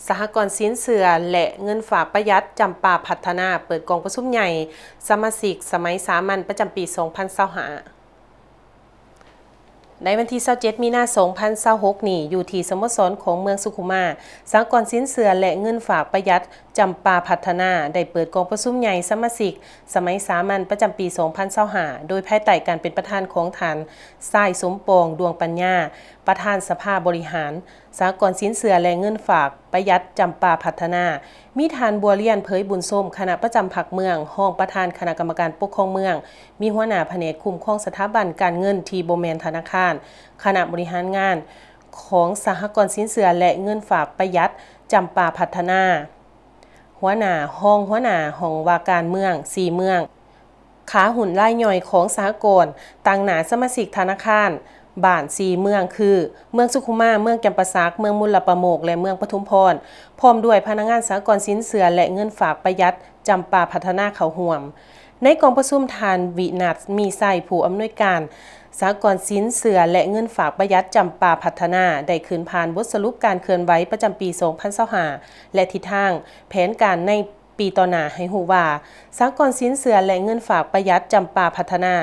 ສະຫະກອນສິນເຊື່ອ ແລະ ເງິນຝາກປະຢັດຈຳປາພັດທະນາ ເປີດກອງປະຊຸມໃຫຍ່ສະມາຊິກສະໄໝສາມັນປະຈຳປີສອງພັນຊາວຫ້າ. ໃນວັນທີຊາວເຈັດ ມີນາ ສອງພັນຊາວຫົກນີ້ ຢູ່ທີ່ສະໂມສອນຂອງເມືອງສຸຂຸມາ, ສະຫະກອນສິນເຊື່ອ ແລະ ເງິນຝາກປະຢັດຈຳປາພັດທະນາ ໄດ້ເປີດກອງປະຊຸມໃຫຍ່ສະມາຊິກສະໄໝສາມັນປະຈຳປີສອງພັນຊາວຫ້າ ໂດຍພາຍໃຕ້ການເປັນປະທານຂອງທ່ານ ຊາຍ ສົມປອງ ດວງປັນຍາ ປະທານສະພາບໍລິຫານ ສະຫະກອນສິນເຊື່ອ ແລະ ເງິນຝາກປະຢັດຈຳປາພັດທະນາ, ມີທ່ານ ບົວລຽນ ເຜີຍບຸນຊົມ ຄະນະປະຈຳພັກເມືອງ, ຮອງປະທານຄະນະກຳມະການປົກຄອງເມືອງ, ມີຫົວໜ້າພະແນກຄຸ້ມຄອງສະຖາບັນການເງິນທີ່ບໍ່ແມ່ນທະນາຄານ, ຄະນະບໍລິຫານງານຂອງສະຫະກອນສິນເຊື່ອ ແລະ ເງິນຝາກປະຢັດຈຳປາພັດທະນາ, ຫົວໜ້າ, ຮອງຫົວໜ້າຫ້ອງວ່າການເມືອງສີ່ເມືອງ, ຂາຫຸ້ນລາຍຍ່ອຍຂອງສະຫະກອນ, ຕາງໜ້າສະມາຊິກທະນາຄານບ້ານສີ່ເມືອງຄື ເມືອງສຸຂຸມາ, ເມືອງຈຳປາສັກ, ເມືອງມຸນລະປະໂມກ ແລະ ເມືອງປະທຸມພອນ, ພ້ອມດ້ວຍພະນັກງານສະຫະກອນສິນເຊື່ອ ແລະ ເງິນຝາກປະຢັດຈຳປາພັດທະນາເຂົ້າຮ່ວມ. ໃນກອງປະຊຸມ, ທ່ານ ວິນັດ ມີໄຊ ຜູ້ອຳນວຍການສະຫະກອນສິນເຊື່ອ ແລະ ເງິນຝາກປະຢັດຈຳປາພັດທະນາ ໄດ້ຂຶ້ນຜ່ານບົດສະຫຼຸບການເຄື່ອນໄຫວປະຈຳປີສອງພັນຊາວຫ້າ ແລະ ທິດທາງແຜນການໃນ ປີຕໍ່ໜ້າໃຫ້ຮູ້ວ່າ ສະຫະກອນສິນເຊື່ອ ແລະ ເງິນຝາກປະຢັດຈຳປາພັດທະນາ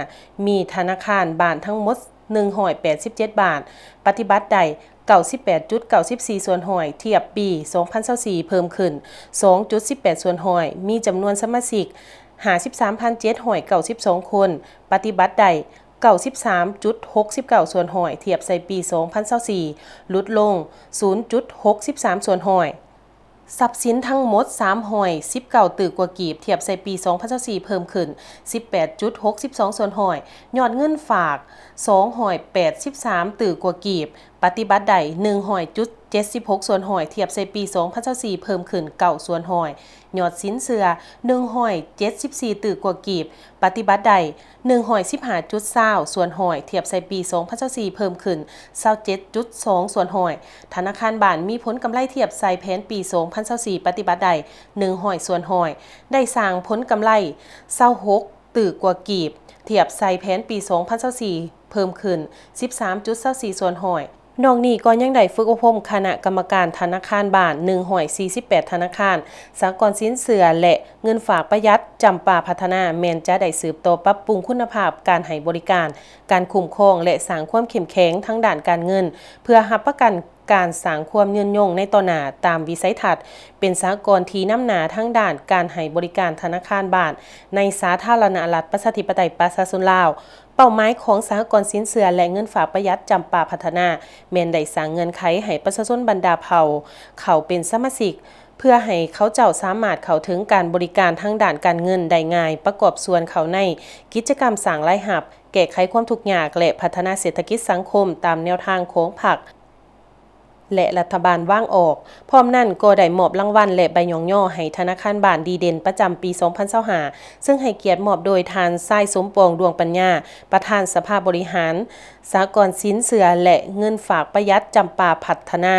ມີທະນາຄານບ້ານທັງໝົດໜຶ່ງຮ້ອຍແປດສິບເຈັດບ້ານ, ປະຕິບັດໄດ້ເກົ້າສິບແປດຈຸດເກົ້າສິບສີ່ສ່ວນຮ້ອຍ ທຽບປີສອງພັນຊາວສີ່ເພີ່ມຂຶ້ນສອງຈຸດສິບແປດສ່ວນຮ້ອຍ, ມີຈຳນວນສະມາຊິກຫ້າສິບສາມພັນເຈັດຮ້ອຍເກົ້າສິບສອງຄົນ, ປະຕິບັດໄດ້ເກົ້າສິບສາມຈຸດຫົກສິບເກົ້າສ່ວນຮ້ອຍ ທຽບໃສ່ປີສອງພັນຊາວສີ່ ຫຼຸດລົງສູນຈຸດຫົກສິບສາມສ່ວນຮ້ອຍ. ຊັບສິນທັງໝົດສາມຮ້ອຍສິບເກົ້າຕື້ກວ່າກີບ, ທຽບໃສ່ປີສອງພັນຊາວສີ່ເພີ່ມຂຶ້ນສິບແປດຈຸດຫົກສິບສອງສ່ວນຮ້ອຍ, ຍອດເງິນຝາກສອງຮ້ອຍແປດສິບສາມຕື້ກວ່າກີບ, ປະຕິບັດໄດ້ໜຶ່ງຮ້ອຍຈຸດເຈັດສິບຫົກສ່ວນຮ້ອຍ, ທຽບໃສ່ປີສອງພັນຊາວສີ່ເພີ່ມຂຶ້ນເກົ້າສ່ວນຮ້ອຍ, ຍອດສິນເຊື່ອໜຶ່ງຮ້ອຍເຈັດສິບສີ່ຕື້ກວ່າກີບ, ປະຕິບັດໄດ້ໜຶ່ງຮ້ອຍສິບຫ້າຈຸດຊາວສ່ວນຮ້ອຍ, ທຽບໃສ່ປີສອງພັນຊາວສີ່ເພີ່ມຂຶ້ນຊາວເຈັດຈຸດສອງສ່ວນຮ້ອຍ. ທະນາຄານບ້ານມີຜົນກຳໄລທຽບໃສ່ແຜນປີສອງພັນຊາວສີ່ປະຕິບັດໄດ້ໜຶ່ງຮ້ອຍສ່ວນຮ້ອຍ, ໄດ້ສ້າງຜົນກຳໄລຊາວຫົກຕື້ກວ່າກີບ, ທຽບໃສ່ແຜນປີສອງພັນຊາວສີ່ເພີ່ມຂຶ້ນສິບສາມຈຸດຊາວສີ່ສ່ວນຮ້ອຍ. ນອກນີ້ກໍຍັງໄດ້ຝຶກອົບຮົມຄະນະກຳມະການທະນາຄານບ້ານໜຶ່ງຮ້ອຍສີ່ສິບແປດທະນາຄານ, ສະຫະກອນສິນເຊື່ອ ແລະ ເງິນຝາກປະຢັດຈຳປາພັດທະນາ ແມ່ນຈະໄດ້ສືບຕໍ່ປັບປຸງຄຸນນະພາບການໃຫ້ບໍລິການ, ການຄຸ້ມຄອງ ແລະ ສ້າງຄວາມເຂັ້ມແຂງທາງດ້ານການເງິນ ເພື່ອຮັບປະກັນການສ້າງຄວາມຍືນຍົງໃນຕໍ່ໜ້າ. ຕາມວິໄສທັດເປັນສະຫະກອນທີ່ນຳໜ້າທາງດ້ານການໃຫ້ບໍລິການທະນາຄານບ້ານໃນສາທາລະນະລັດ ປະຊາທິປະໄຕ ປະຊາຊົນລາວ, ເປົ້າໝາຍຂອງສະຫະກອນສິນເຊື່ອ ແລະ ເງິນຝາກປະຢັດຈຳປາພັດທະນາ ແມ່ນໄດ້ສ້າງເງື່ອນໄຂໃຫ້ປະຊາຊົນບັນດາເຜົ່າເຂົ້າເປັນສະມາຊິກ ເພື່ອໃຫ້ເຂົາເຈົ້າສາມາດເຂົ້າເຖິງການບໍລິການທາງດ້ານການເງິນໄດ້ງ່າຍ, ປະກອບສ່ວນເຂົ້າໃນກິດຈະກຳສ້າງລາຍຮັບ, ແກ້ໄຂຄວາມທຸກຍາກ ແລະ ພັດທະນາເສດຖະກິດສັງຄົມຕາມແນວທາງຂອງພັກ ແລະ ລັດຖະບານວາງອອກ. ພ້ອມນັ້ນກໍໄດ້ມອບລາງວັນ ແລະ ໃບຍ້ອງຍໍໃຫ້ທະນາຄານບ້ານດີເດັ່ນປະຈຳປີສອງພັນຊາວຫ້າ ເຊິ່ງໃຫ້ກຽດມອບໂດຍທ່ານ ຊາຍ ສົມປອງ ດວງປັນຍາ ປະທານສະພາບໍລິຫານ ສະຫະກອນສິນເຊື່ອ ແລະ ເງິນຝາກປະຢັດຈຳປາພັດທະນາ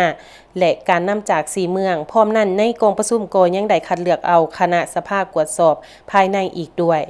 ແລະ ການນຳຈາກສີ່ເມືອງ. ພ້ອມນັ້ນໃນກອງປະຊຸມກໍຍັງໄດ້ຄັດເລືອກເອົາຄະນະສະພາກວດສອບພາຍໃນອີກດ້ວຍ.